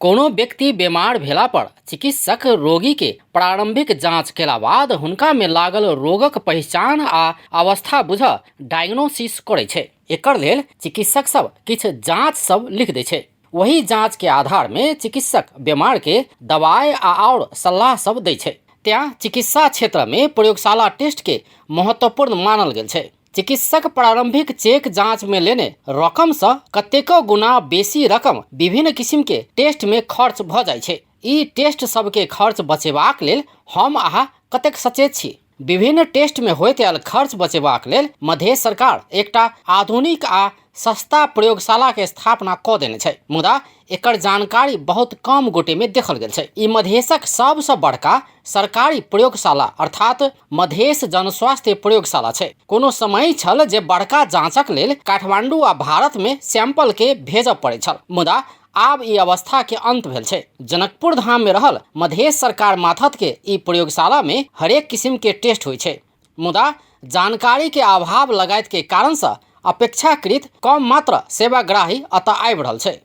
कोनो व्यक्ति बीमार भेला पर चिकित्सक रोगी के प्रारंभिक जांच केला बाद हुनका में लागल रोगक पहिचान आ अवस्था बुझ डायग्नोसिस करै छै। एकर लेल चिकित्सक सब किछु जांच सब लिख दै छै। वही जांच के आधार में चिकित्सक बीमार के दवाई आ और सलाह सब दै छै। तें चिकित्सा क्षेत्र में प्रयोगशाला टेस्ट के महत्वपूर्ण मानल गेल छै। चिकित्सक प्रारंभिक चेक जांच में लेने रकम सँ कतेको गुना बेसी रकम विभिन्न किसिम के टेस्ट में खर्च भ जाइ छै। ई टेस्ट सब के खर्च बचेबाक लेल हम अहाँ कतेक सचेत छी? विभिन्न टेस्ट में होइत आयल खर्च बचेबाक लेल मधेश सरकार एकटा आधुनिक आ सस्ता प्रयोगशाला के स्थापना क देने छै, मुदा एकर जानकारी बहुत कम गोटे में देखल गेल छै। ई मधेशक सबसँ बड़का सरकारी प्रयोगशाला अर्थात मधेश जनस्वास्थ्य प्रयोगशाला छै। कोनो समय छल जे बड़का जांचक लेल काठमांडू आ भारत में सैंपल के भेजब पड़ैत छल, मुदा आब ई अवस्था के अंत भेल छै। जनकपुर धाम में रहल मधेश सरकार माथत के ई प्रयोगशाला में हरेक किसिम के टेस्ट होइ छै, मुदा जानकारी के अभाव लगायत के कारण से अपेक्षाकृत कम मात्र सेवाग्राही अतः आबि रहल छै।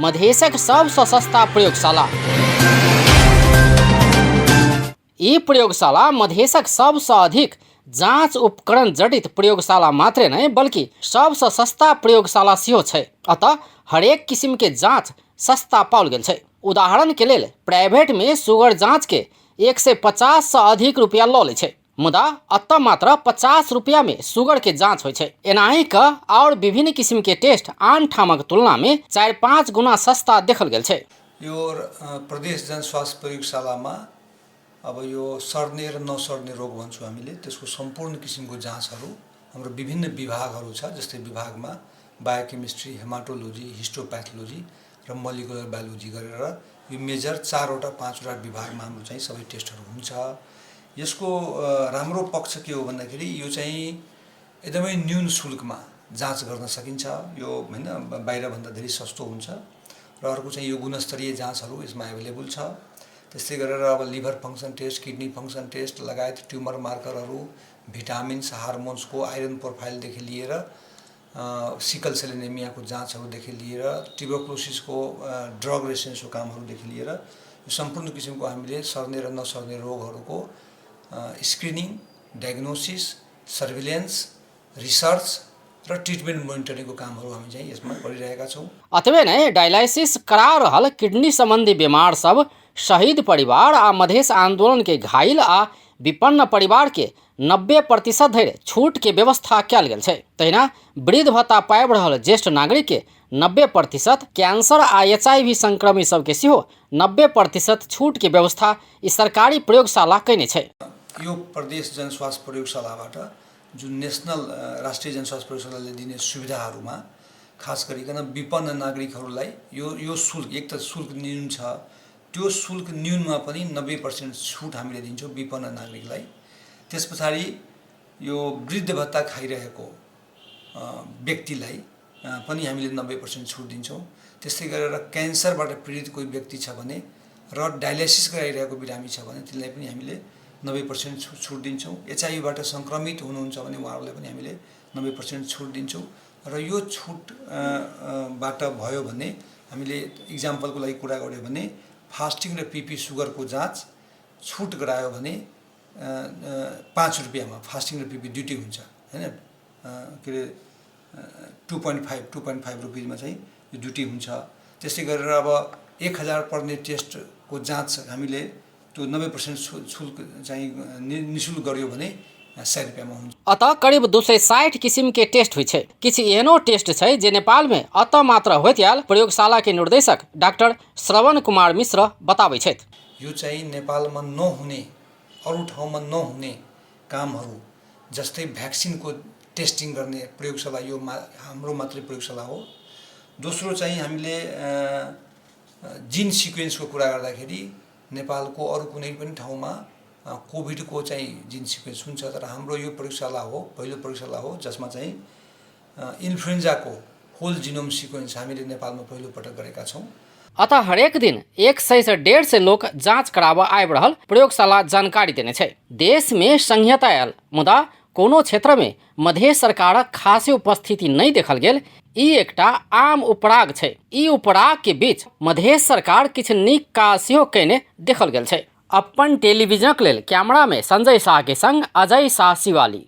मधेशक सबसँ सस्ता प्रयोगशाला। ई प्रयोगशाला मधेशक सबसँ अधिक जाँच उपकरण जडित प्रयोगशाला मात्रे नहि बल्कि सबसँ सस्ता प्रयोगशाला सेहो छै। अतः हरेक किसिम के जाँच सस्ता पाओल गेल छै। उदाहरण के लेल प्राइवेट में शुगर जाँच के 150 सँ अधिक रुपया लऽ लै छै, मुदा अतः मात्र 50 रुपया में शुगर के जांच होइ छै। एनाही क और विभिन्न किसिम के टेस्ट आन ठामक तुलना में 4-5 गुना सस्ता देखल गेल छै। यो प्रदेश जनस्वास्थ्य प्रयोगशालामा अब यो सर्ने र नसर्ने रोग भन्छौँ हामीले, त्यसको सम्पूर्ण किसिमको जाँचहरू हाम्रो विभिन्न विभागहरू छ, जस्तै विभागमा बायोकेमिस्ट्री, हेमाटोलोजी, हिस्टोप्याथोलोजी र मोलिकुलर बायोलोजी गरेर यो मेजर 4वटा 5वटा विभागमा हाम्रो चाहिँ सबै टेस्टहरू हुन्छ। यसको राम्रो पक्ष के हो भन्दाखेरि यो चाहिँ एकदमै न्यून शुल्कमा जाँच गर्न सकिन्छ, यो हैन बाहिरभन्दा धेरै सस्तो हुन्छ र अर्को चाहिँ यो गुणस्तरीय जाँचहरू यसमा एभाइलेबल छ। त्यस्तै गरेर अब liver function test, kidney function test लगायत ट्युमर मार्करहरू, भिटामिन्स, हार्मोन्सको आइरन प्रोफाइलदेखि लिएर सिकल सेल एनिमियाको जाँचहरूदेखि लिएर ट्युबरक्लोसिसको ड्रग रेसिस्टेन्सको कामहरूदेखि लिएर यो सम्पूर्ण किसिमको हामीले सर्ने र नसर्ने रोगहरूको स्क्रिनिङ, डायग्नोसिस, सर्भिलेन्स, रिसर्च र ट्रिटमेन्ट मोनिटरिङको कामहरू हामी चाहिँ यसमा गरिरहेका छौँ। अतबे नहि डायलिसिस करा रहल किडनी संबंधी बीमार सब, शहीद परिवार आ मधेश आंदोलन के घायल आ विपन्न परिवार के 90% धरि छूट के व्यवस्था कयल गेल छै। तहिना वृद्ध भत्ता पाबि रहल ज्येष्ठ नागरिक के 90%, कैंसर आ HIV संक्रमित सबके सेहो 90% छूट के व्यवस्था ई सरकारी प्रयोगशाला कयने छै। यो प्रदेश जनस्वास्थ्य प्रयोगशालाबाट जुन नेसनल राष्ट्रिय जनस्वास्थ्य प्रयोगशालाले दिने सुविधाहरूमा खास गरिकन विपन्न नागरिकहरूलाई यो शुल्क, एक त शुल्क न्यून छ, त्यो शुल्क न्यूनमा पनि 90% छुट हामीले दिन्छौँ विपन्न नागरिकलाई। त्यस पछाडि यो वृद्ध भत्ता खाइरहेको व्यक्तिलाई पनि हामीले 90% छुट दिन्छौँ। त्यस्तै गरेर क्यान्सरबाट पीडित कोही व्यक्ति छ भने र डायलिसिस गराइरहेको बिरामी छ भने तिनलाई पनि हामीले 90% छुट दिन्छौँ। एचआइभीबाट सङ्क्रमित हुनुहुन्छ भने उहाँहरूलाई पनि हामीले 90% छुट दिन्छौँ। र यो छुट बाट भयो भने हामीले इक्जाम्पलको लागि कुरा गऱ्यो भने फास्टिङ र पिपी सुगरको जाँच छुट गरायो भने 5 रुपियाँमा फास्टिङ र पिपी दुइटै हुन्छ, हैन, के अरे 2.5 रुपिजमा चाहिँ यो दुइटै हुन्छ। त्यसै गरेर अब 1000 पर्ने टेस्टको जाँच हामीले त्यो 90% शुल्क चाहिँ निःशुल्क गर्यो भने 100 रुपियाँमा हुन्छ। अतः करीब 260 किसिम के टेस्ट होइ छै। किछु एहनो टेस्ट छै जे नेपाल में अतः मात्र होइत आयल प्रयोगशाला के निर्देशक डॉक्टर श्रवण कुमार मिश्र बताबै छथि। यो चाहिँ नेपालमा नहुने, अरू ठाउँमा नहुने कामहरू जस्तै भ्याक्सिनको टेस्टिङ गर्ने प्रयोगशाला यो हाम्रो मात्रै प्रयोगशाला हो। दोस्रो चाहिँ हामीले जिन सिक्वेन्सको कुरा गर्दाखेरि नेपालको अरू कुनै पनि ठाउँमा कोभिडको चाहिँ जिन सिक्वेन्स हुन्छ, तर हाम्रो यो प्रयोगशाला हो, पहिलो प्रयोगशाला हो जसमा चाहिँ इन्फ्लुएन्जाको होल जिनोम सिक्वेन्स हामीले नेपालमा पहिलोपटक गरेका छौँ। अतः हरेक दिन 100 से 150 लोक जाँच कराबऽ आबि रहल प्रयोगशाला जानकारी देने छै। देश में संहिता आयल, मुदा कोनो क्षेत्रमे मधेश सरकारक खासे उपस्थिति नहि देखल गेल। ई एकटा आम उपराग छै। ई उपराग के बीच मधेश सरकार किछु नीक काज सेहो कयने देखल गेल छै। अपन टेलीविजनक लेल कैमरा में संजय शाह के संग अजय शाह शिवाली।